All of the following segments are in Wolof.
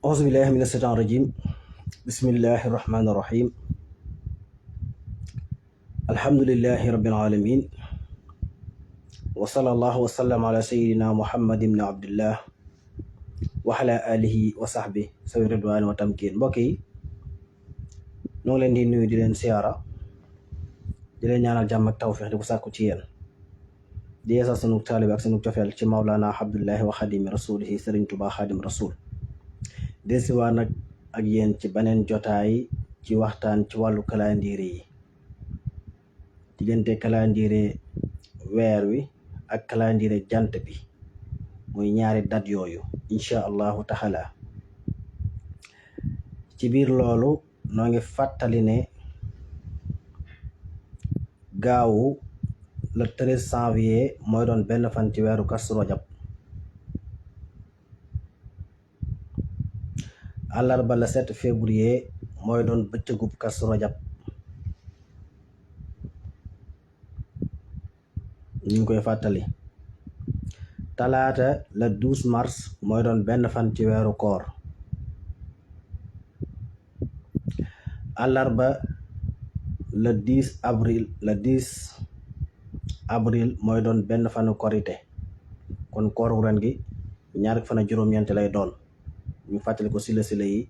أعوذ بالله من الشيطان الرجيم بسم الله الرحمن الرحيم الحمد لله رب العالمين وصلى الله وسلم على سيدنا محمد بن عبد الله وعلى آله وصحبه سوي رضوان وتمكين mbokk yi ñoo leen di nuyu di leen siyaara di leen ñaanal jàmm ak tawfiix di ko sàkku ci yéen di yeesal sunu taalibe ak sunu cofeel ci Mawlana Abdullahi wa Xadimi Rasulihi Sëriñ Tuubaa Xaadim Rasul desiwaat nag ak yéen ci beneen jotaay ci waxtaan ci wàllu calendrier yi diggante calendrier weer wi ak calendrier jant bi muy ñaari dat yooyu incha allahu taala ci biir loolu noo ngi fàttali ne gaawu le 13 janvier mooy doon benn fan ci weeru Kazu Rajab àllarba le 7 février mooy doon bëccëgub Kazu Rajab ñu ngi koy fàttali talaata le 12 mars mooy doon benn fan ci weeru koor àllarba le 10 avril mooy doon benn fanu korite kon kooru ren gi ñaar fan ak juróom-ñeent lay doon ñu fàttali ko sila yi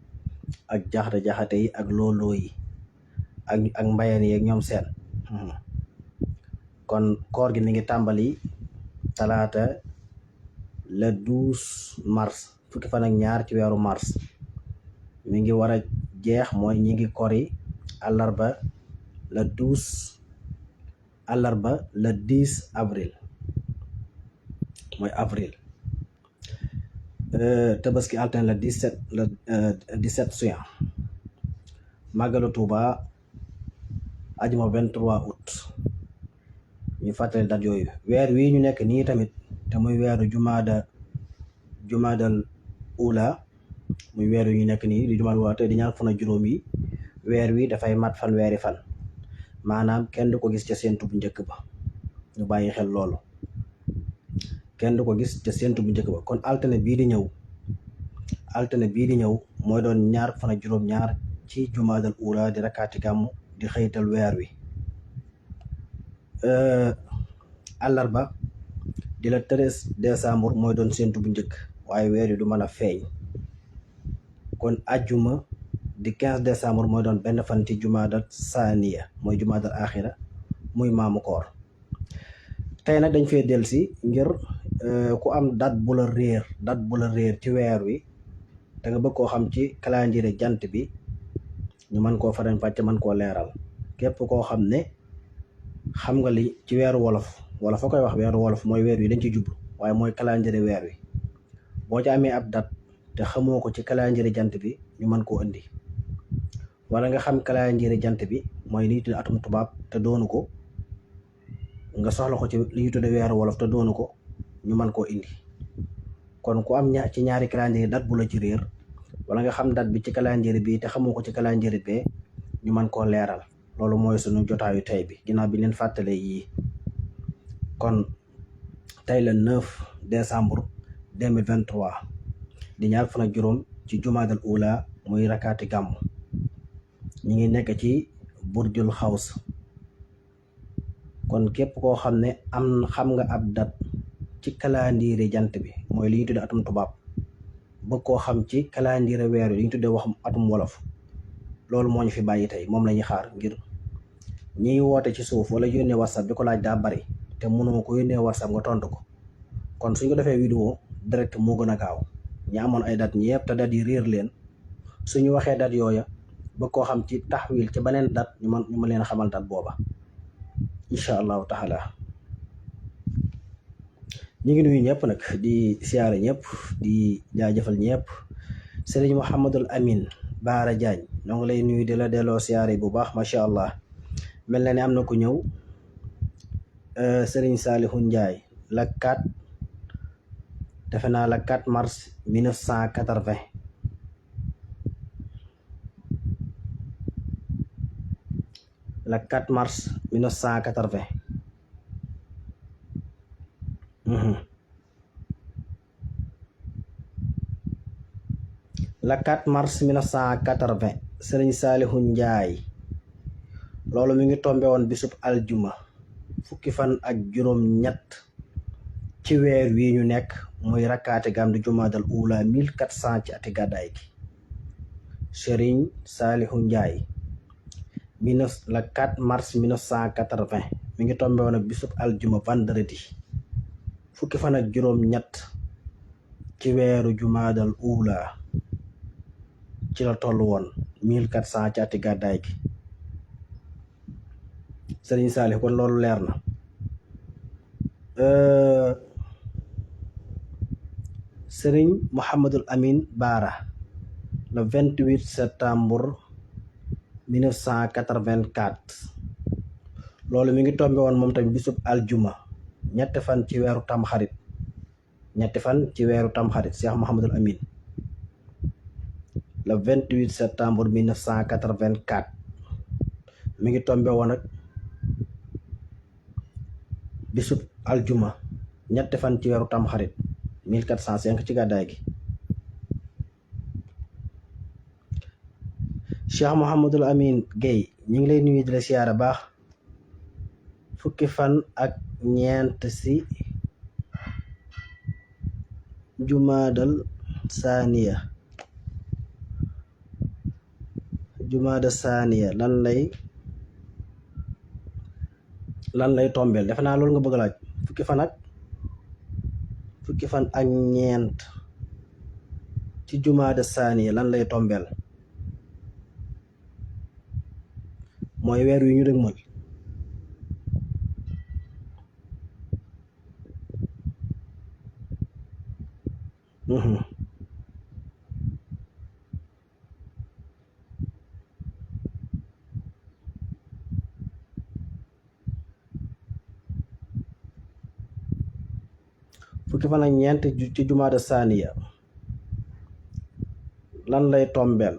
ak jaxate yi ak looloo yi ak mbayeen yi ak ñoom seen kon koor gi mi ngi tàmbali talaata le 12 mars fukki fan ak ñaar ci weeru mars mi ngi war a jeex mooy ñi ngi kori àllarba le 10 avril mooy avril tabaski altine le 17 juin màggalu Tuuba ajuma 23 août ñu fàttali dat yooyu weer wii ñu nekk nii tamit te muy weeru jumaadal ula muy weer wi ñu nekk nii di jumaadal ula te di ñaar fan ak juróom yi weer wi dafay mat fanweeri fan maanaam kenn du ko gis ca séentu bu njëkk ba ñu bàyyi xel loolu kenn du ko gis ca séentu bu njëkk ba kon altine bii di ñëw mooy doon ñaar fan ak juróom-ñaar ci jumaadal ula di rakkaati gàmmu di xëytal weer wi àllarba di la 13 décembre mooy doon séentu bu njëkk waaye weer wi du mën a feeñ kon ajjuma di 15 décembre mooy doon benn fan ci jumaadal saaniya mooy jumaadal axira muy maamu koor tey nag dañ fee delsi ngir ku am date bu la réer ci weer wi da nga bëgg koo xam ci calendrier jant bi ñu mën koo faram fàcce mën koo leeral képp koo xam ne xam nga li ci weeru wolof fa koy wax weeru wolof mooy weer wi dañ ci jublu waaye mooy calendrier weer wi boo ci amee ab date te xamoo ko ci calendrier jant bi ñu mën koo indi wala nga xam calendrier jant bi mooy li ñuy tudde atum tubaab te doonu ko nga soxla ko ci li ñuy tudde weeru wolof te doonu ko ñu mën koo indi kon ku am ci ñaari calendrier date bu la ci réer wala nga xam date bi ci calendrier bi te xamoo ko ci calendrier bee ñu mën koo leeral loolu mooy sunu jotaayu tey bi ginnaaw bi leen fàttale yii kon tey la 9 décembre 2023 di ñaar fan ak juróom ci jumaadal ula muy rakkaati gàmm ñi ngi nekk ci burjul xaws kon képp koo xam ne xam nga ab dat ci calendrier jant bi mooy li ñu tudde atum tubaab bëgg koo xam ci calendrier weer li ñu tudde wax atum wolof loolu moo ñu fi bàyyi tey moom la ñuy xaar ngir ñiy woote ci suuf wala yónnee whatsapp bi ko laaj daa bari te mënoo ko yónnee whatsapp nga tontu ko kon suñ ko defee vidéo direct moo gën a gaaw ñi amoon ay dat ñëpp te dat yi réer leen suñu waxee dat yooya bëgg koo xam ci taxwil ci beneen dat ñu mën leen xamal dat booba incha allahu taala ñu ngi nuyu ñëpp nag di siyaare ñëpp di jaajëfal ñëpp sëriñ Mouhamadul Amin Baara Diagne ñoo ngi lay nuyu di la delloo siyaare bu baax macha allah mel na ni am na ku ñëw Serigne Salihou Ndiaye la 4 defe naa la 4 mars 1980 la 4 mars 1980 la 4 mars 1980 Serigne Salihou Ndiaye loolu mi ngi tombe woon bisub aljuma fukki fan ak juróom ñett ci weer wi ñu nekk muy rakkaati gàmmu jumaadal uula 1400 ci ati gàddaay gi Serigne Salihou Ndiaye la 4 mars 1980 mi ngi tombe woon ak bisub aljuma vendredi fukki fan ak juróom ñett ci weeru jumaadal uula ci la toll woon 1400 ci ati gàddaay gi Serigne Salih kon loolu leer na Serigne Mouhamadul Amin Baara le 28 septembre 1984 loolu mi ngi tombe woon moom tamit bisub aljuma ñetti fan ci weeru tamxarit Cheikh Mouhamadul Amin le 28 septembre 1984 mi ngi tombe woon ak bisub aljuma ñetti fan ci weeru tamxarit 1405 ci gàddaay gi Cheikh Mouhamadul Amin Gueye ñi ngi lay nuyu di la siyaara baax fukki fan ak ñeent ci jumaadal saaniya lan lay tombeel defe naa loolu nga bëgg laaj fukki fan ak ñeent ci jumaada saaniya lan lay tombeel mooy weer wi ñu dëgmal fukki fan ak ñeent ci jumaada saaniya lan lay tombeel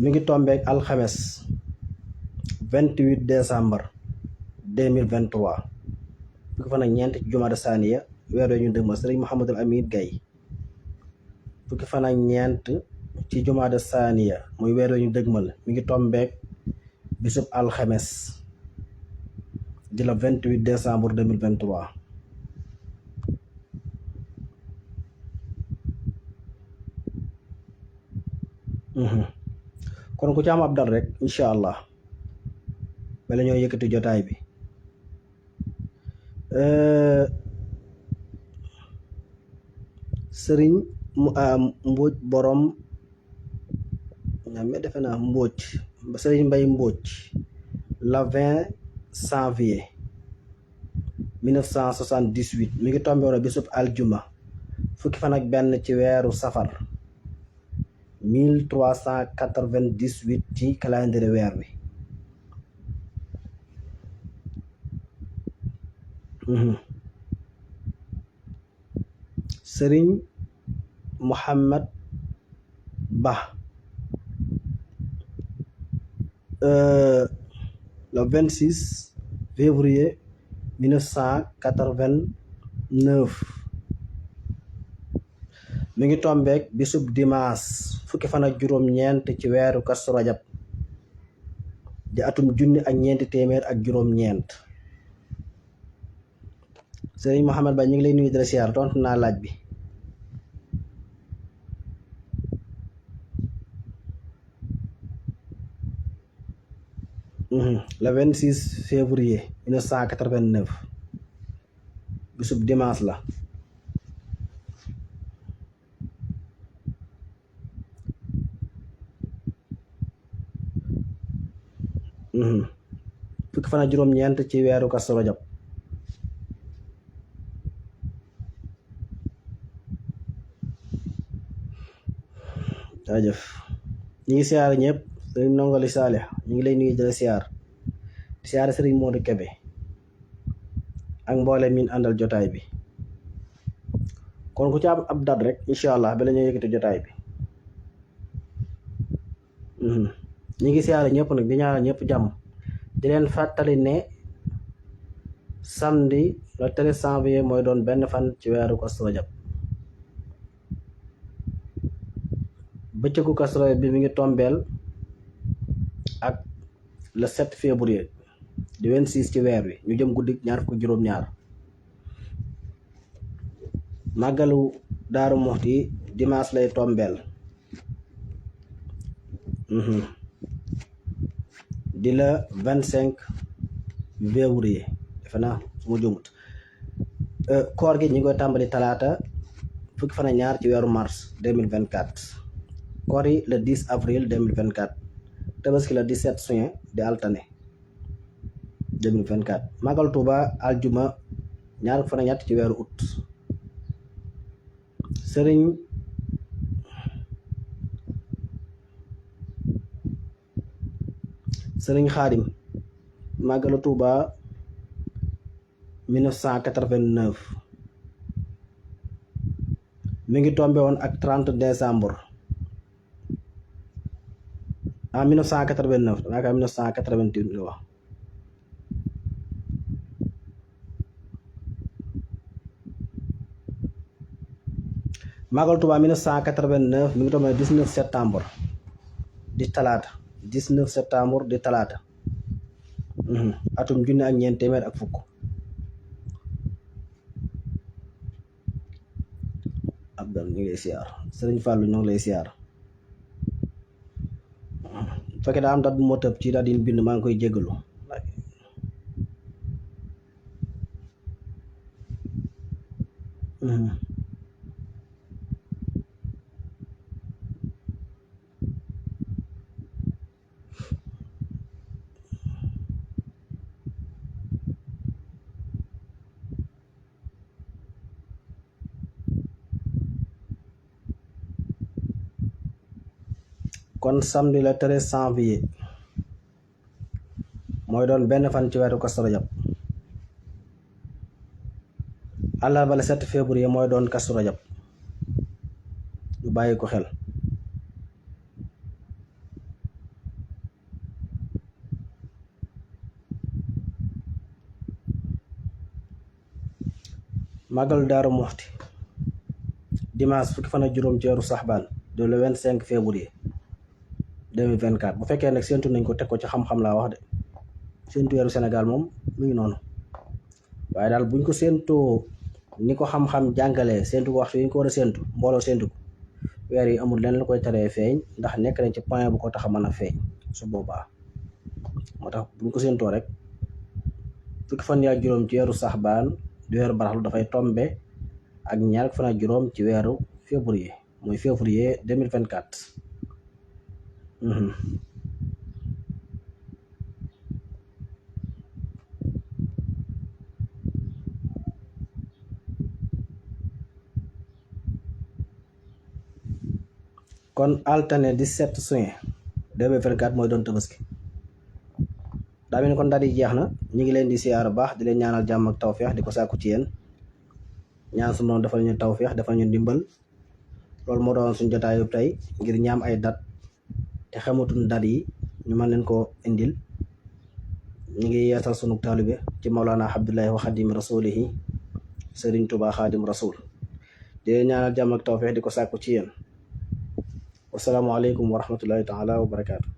mi ngi tombeek alxames 28 décembre 2023 fukki fan ak ñeent ci jumaada saaniya weer wi ñu dëgmal Serigne Mouhamadul Amin Gueye fukki fan ak ñeent ci jumaada saaniya muy weer wi ñu dëgmal mi ngi tombeek bisub alxames di la 28 décembre 2023 kon ku ci am ab dal rek incha allah bala ñoo yëkkati jotaay bi sëriñ Mbóoj borom ñame defe naa Mbóoj sëriñ Mbay Mbóoj la 20 janvier 1978 mi ngi tombe woon bisub aljuma fukki fan ak benn ci weeru safar 1398 ci calendrier weer wi Sëriñ Mohamed Ba le 26 février 1989 mi ngi tombeek bisub dimaas fukki fan ak juróom-ñeent ci weeru Kazu Rajab di atum junni ak ñeenti téeméer ak juróom-ñeent Sëriñ Mohamed Ba ñu ngi lay nuyu di la siyaar tontu naa laaj bi le 26 février 1989 bisub dimanche la fukki fan ak juróom-ñeent ci weeru Kazu Rajab jaajëf ñi ngi siyaare ñëpp sëriñ Ndongali Saalix ñu ngi lay nuyu di la siyaar di siyaare sëriñ Modou Kebe ak mboole min àndal jotaay bi kon ku ci am ab dat rek incha allah bala ñoo yëkkati jotaay bi ñi ngi siyaare ñëpp nag di ñaanal ñëpp jàmm di leen fàttali ne samedi le 13 janvier mooy doon benn fan ci weeru Kazu Rajab bëccëgu Kazu Rajab bi mi ngi tombeel ak le 7 février di 26 ci weer wi ñu jëm guddik ñaar fukk juróom-ñaar màggalu Daaru Muxti dimanche lay tombeel di la 25 février defe naa su ma jumut koor gi ñu ngi koy tàmbali talaata fukki fan ak ñaar ci weeru mars 2024 koor yi le 10 avril 2024 tabaski le 17 juin di altane 2024 màggal Tuuba aljuma ñaar fan ak ñett ci weeru août sëriñ Xaadim màggalu Tuuba 1989 mi ngi tombe woon ak 30 décembre en 1989 daanaka 1988 la wax màggalu Tuuba 1989 mi ngi tombe 19 septembre di talaata 19 septembre di talaata atum junne ak ñeent téeméer ak fukk Abdal ñu ngi lay siyaar Sëriñ Fàllu ñu ngi lay siyaar bu fekkee daa am dat bu moo tëb ci daal di bind maa ngi koy jéggalu kon samedi le 13 janvier mooy doon benn fan ci weeru Kazu Rajab àllarba le 7 février mooy doon Kazu Rajab ñu bàyyi ko xel màggalu Daaru Muxti dimanche fukki fan ak juróom ci weeru Saxbaan de le 25 février 2024 bu fekkee nag séentu nañ ko teg ko ci xam-xam laa wax de séentu weeru Sénégal moom mi ngi noonu waaye daal buñ ko séentoo ni ko xam-xam jàngalee séentu ko waxtu yi ñu ko war a séentu mbooloo séentu ko weer yi amul lenn lu koy teree feeñ ndax nekk nañ ci point bu ko tax a mën a feeñ su boobaa moo tax buñ ko séentoo rek fukki fan ak juróom ci weeru Saxbaan di weeru baraxlu dafay tombe ak ñaar fan ak juróom ci weeru février mooy février 2024 kon altine 17 juin 2024 mooy doon tabaski daa mel ni kon daal di jeex na ñu ngi leen di siyaar baax di leen ñaanal jàmm ak tawfeex di ko sàkku ci yéen ñaan su noonu defal ñu tawfeex defal ñu ndimbal loolu moo doon suñu jotaayu tey ngir ñaam ay dat te xamatuñ dat yi ñu mën leen koo indil ñu ngi yeesal sunu taalibe ci Mawlana Abdullahi wa Xadim Rasulihi Sëriñ Tuubaa Xadim Rasul di leen ñaanal jàmm ak tawfeex di ko sàkku ci yéen wasalaamualeykum wa rahmatullahi taala wa barakaatu